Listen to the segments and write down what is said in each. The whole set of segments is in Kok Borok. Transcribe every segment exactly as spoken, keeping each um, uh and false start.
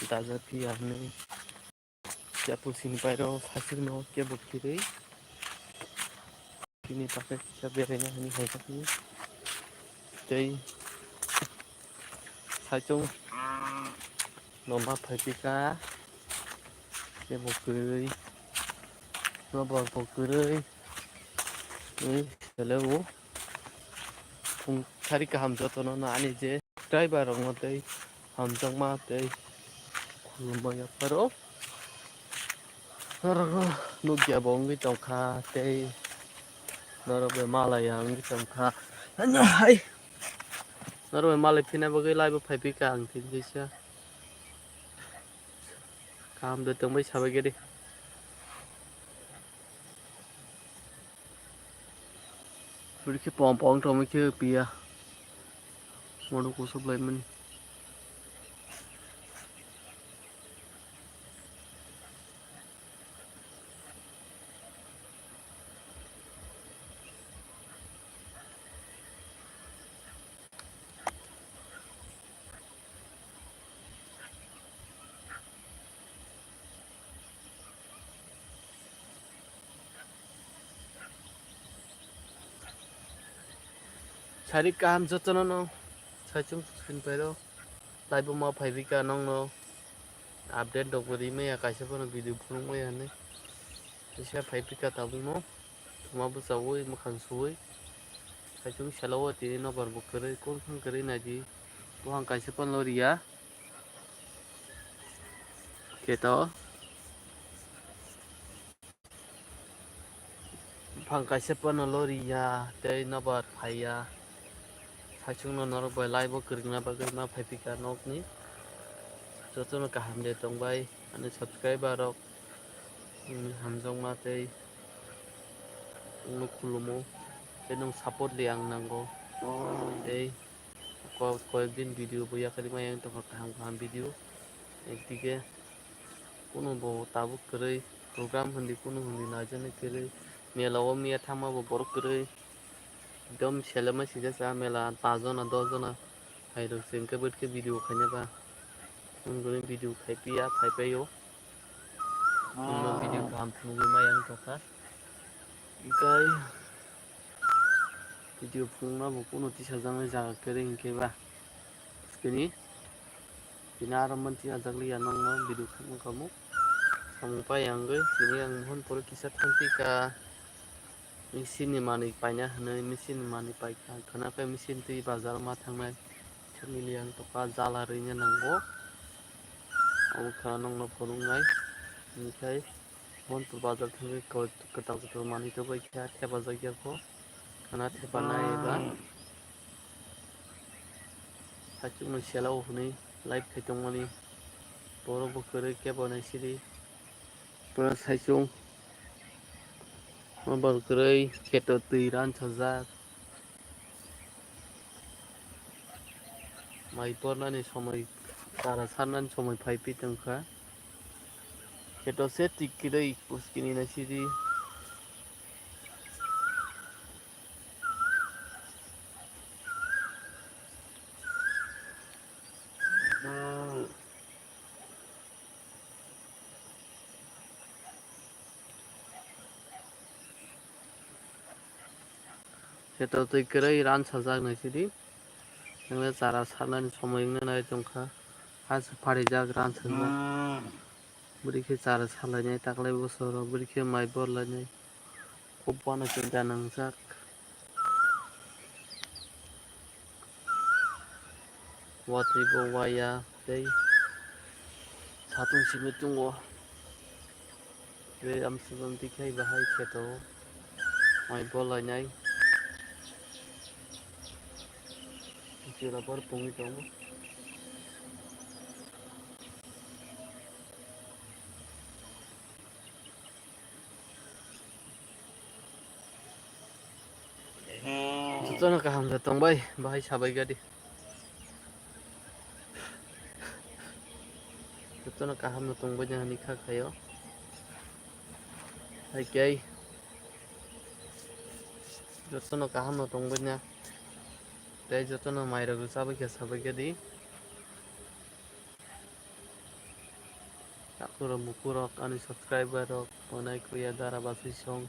daja phiya hinwi. Kebo sini pairo sasirno kebo khirwi. Bini bagwi kisa beraina hinwi haikhe. Tei saichung no ma phaipika. Kebo kwrwi. Nobar bo kwrwi. Tei hello. Phung sari kaham jotono no ani je driver rokno tei hamjakma tei khulumma yapharo. Norok nukya bo wngwi tongkha tei norok bai malaya wngwi tongkha. Hai. Norok bai malai phina bagwi live o phaiphika ang tini kaisa. Kaham de tongbai sabai gedi. Bwrwi khe pom pom tongwi khe piya. Mono kusup laimani. Sari kaham jotono no saichung sini pairo. Live o ma phaibika nongno update rok bo rimaya kaisa phano video phunukmaya hinwi. Kisa phaibika tabukno thuma bwchaui mwkhang suui saichung sela o tini nobar bo kwrwi kung thang kwrwi naidi. Buphang kaisa phano riya. Khe to. Buphang kaisa phano lori ya, tei nobar phai ya. Saichung no norok bai live o kwrwngna bagwi ma phai phika nokni. Jotono kaham de tongbai, ani subscriber rok, mm, hamjakma tei nwng no khulumo, tei nwng support de ang nango. Tei ko-, koyek din video bo yakarwi ma yang tongkha kaham kaham video. Ekdike kunu bo tabuk kwrwi program hindi kunu hindi naijani kwrwi mela o miya thangma bo borok kwrwi ekdom selema sijasa mela paanch jona dos jona hai rok se hwnkhe bwtwi khe video khaina ba hwnwi video khai piya khai paio. Video kaham phunugwi ma yang tongkha. Hwnkhe video phunukna bo kunu tisajaknai jaga kwrwi hwnkhe ba. Tini, tini aro manti ajak liya nokno video khamu khamu. Samung pai ang tini ang mohon pore kisa thangpi ka. Machine ni manwi paina hinwi machine ni manwi paikha. Khwna khe machine twi bazar ma thangnai. Family ang tokha jala rwina nango. Abo khwna nokno phunuknai. Hwnkhai. Monpur bazar thangwi kwtal kwtal manwi tubui khe thepajak ya kho. Khwna thepanai eba saichung no sela o hwnwi live khai tongmani borok bo kwrwi kebo nai sidi. Pura saichung o borok kwrwi kheto twi ransajak. Mai pornani somoi, chara sarnani somoi phai pi tongkha. Kheto se tik kwrwi puskini na sidi. Kheto twi kwrwi ransajak naisidi. Nwngno chara sarnani somoi wngna nai tongkha. Hasa pharijak ransajak. Bwrwi khe chara salainai taklai bosoro, bwrwi khe mai borlainai. Kok uanw chinta nangjak. Watwi bo waya tei satung simi tongo. Tei amsugam tikhai bahai kheto mai bolainai. Chwla por pungwi tongo. Jotono kaham khe tongbai, bahai sabai gadi. Jotono kaham no tongbai na hinwi kha khaio. Hai khe jotono kaham no tongbai na. Tei jotono mairok rwchabwi khe sabai gadi. Takhurok mukhurok ani subscriber rok tongnai kuya dara basui song.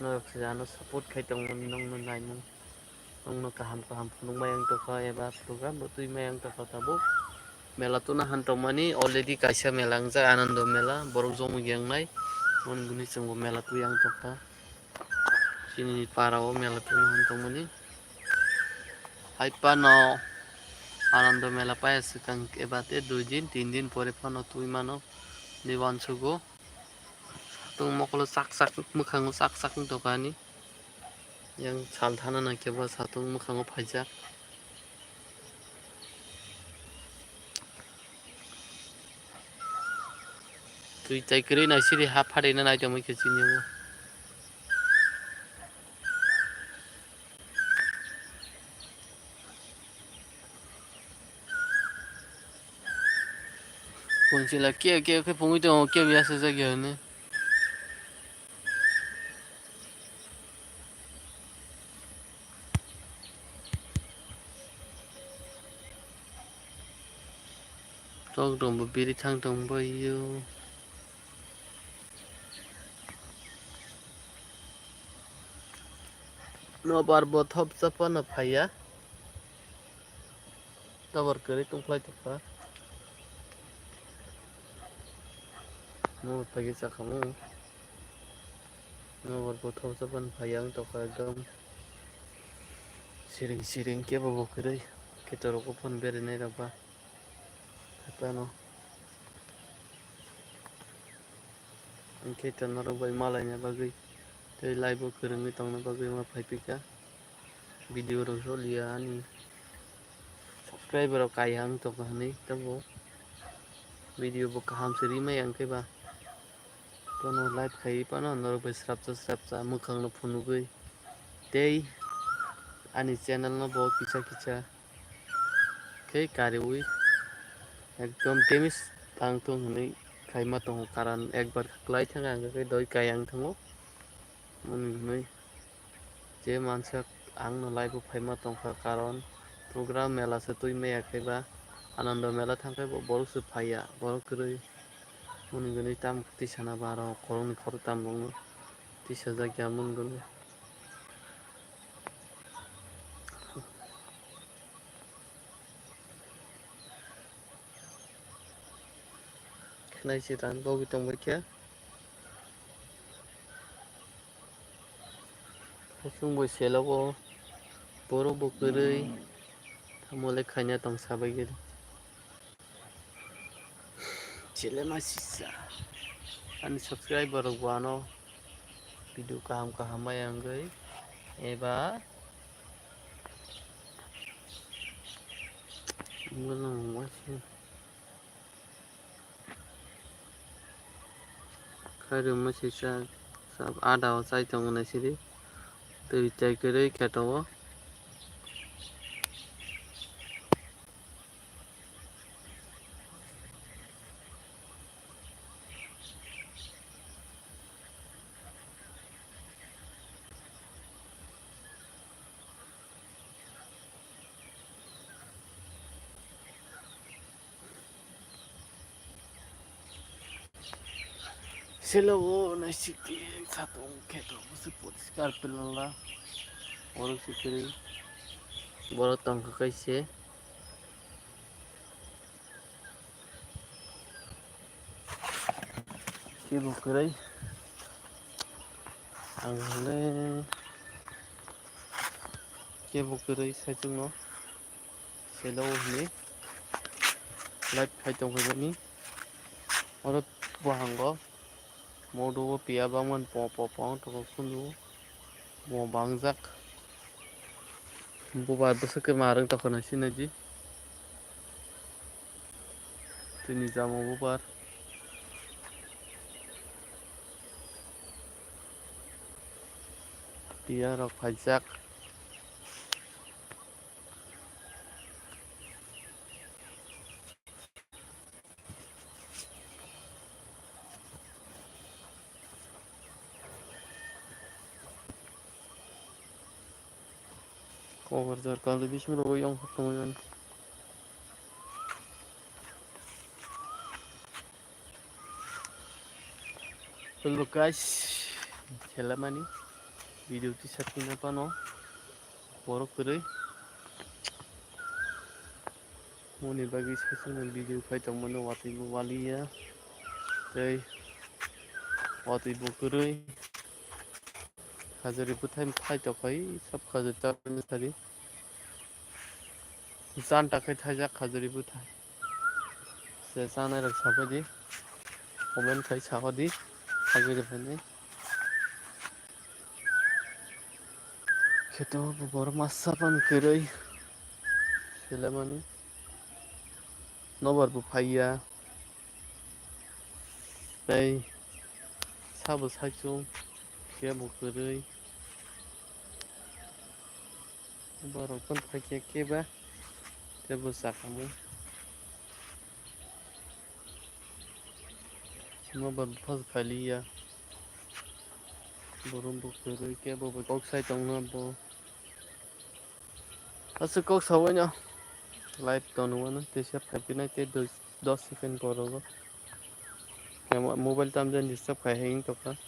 Norok se ano support khai tongmani nongno naimung. Nongno kaham kaham phunukmai ang tongkha eba program bo twi mai ang tongkha tabuk. Mela tuna han tongmani already kaisa mela wngjak Anando mela borok jomoi wngnai. Moni guni chwngbo mela twi ang tongkha. Chini para o mela tuna han tongmani. Hai phano Anando mela paya swkang eba te dui din tin din pore phano twi mano ni uansugo. Satung mokolo chak chak mwkhango chak chak wng tongkha ani. Yang sal thana nang khe bo satung mwkhango phaijak. Twi tai kwrwi nai siri ha phatina nai tongwi khe chini bo. Kunchila kiya kiya khe phungwi tongo, kiya biya sajak ya hwnwi. Tok tongbo biri thang tongbo yo. Nobar bo thop chapano phaiya. Tobar kwrwi tongkhlai tongkha. Nobar phaikhe chakhamu. Nobar bo thop chapano phaiya wng tongkha ekdom. Siring siring kebo bo kwrwi. Khe torok phone berinai rok ba. Khatano. Hwnkhe to norok bai malaina bagwi tei live o kwrwngwi tongna bagwi ma phaiphika. Video rok rw liya ani subscriber rok kaiha wng tongkha hwnwi tabuk video bo kaham se rimaya hwnkhe ba. Bono live khaiwi phano norok bai srapsa srapsa mwkhang no phunugwi tei ani channel no bo kisa kisa khe kariwi ekdom damage tang thung hwnwi khaima tongo, karon ekbar khlai thangkha hwnkhe doi kaya wng thango. Moni hwnwi je mansa ang no live o phaima tongkha, karon program mela se twi maya khe ba Anando mela thang khe bo borok se phaiya, borok kwrwi. Moni hwnwi tam tisana baro khoroknwi khoroktam rokno tisajak ya moni hwnwi. Khnai se dan bogwi tongbai khe. Chwng bo selogo borok bo kwrwi tamo le khaina tong sabai khe. Chele ma sisa ani subscriber rok bo ano video kaham kaham maya wngwi eba Khairokma sisa ada o chai tongo naisidi twi chai kwrwi kheto o. Selo o naisik satung kheto busi poriskar pelala. Oro sikiri borok tongkha kaise. Kebo kwrwi ang le kebo kwrwi saichung no selo hwnwi live khai tong khe bini oro buhango modo o piya bangmani po po po wng tongkha khunju bo bangjak. Bubar bwswk khe ma rwng tongkha nai sinaji. Tini jamo bubar. Tiyarok phaijak. Kokborjor kal bising rogo yong tongmani. Hello guys, khelamani video tisa tina pano borok kwrwi moni bagwi sasano video khai tongmano watwi bo waliya tei watwi bo kwrwi khajari bwthai khai tokhai sab khajari ta sari. Chan takhai thaijak khajari bwthai. Se chanai rok sabai di. Comment khai saho di. Khajari bwthai. Kheto bo borok masa pan kwrwi. Selemani. Nobar bo phaiya. Tei sabo saichung khe bo kwrwi. Borok phano phaikhe keba tei bo chakamo. Nobar bo phas khaliya. Borok bo kwrwi kebo bo kok sai tongno bo. Aswk kok sawi no live tonwi mano teisa phaipinai tei dos second porogo. Mobile tamjani disturb khai hai wng tongkha.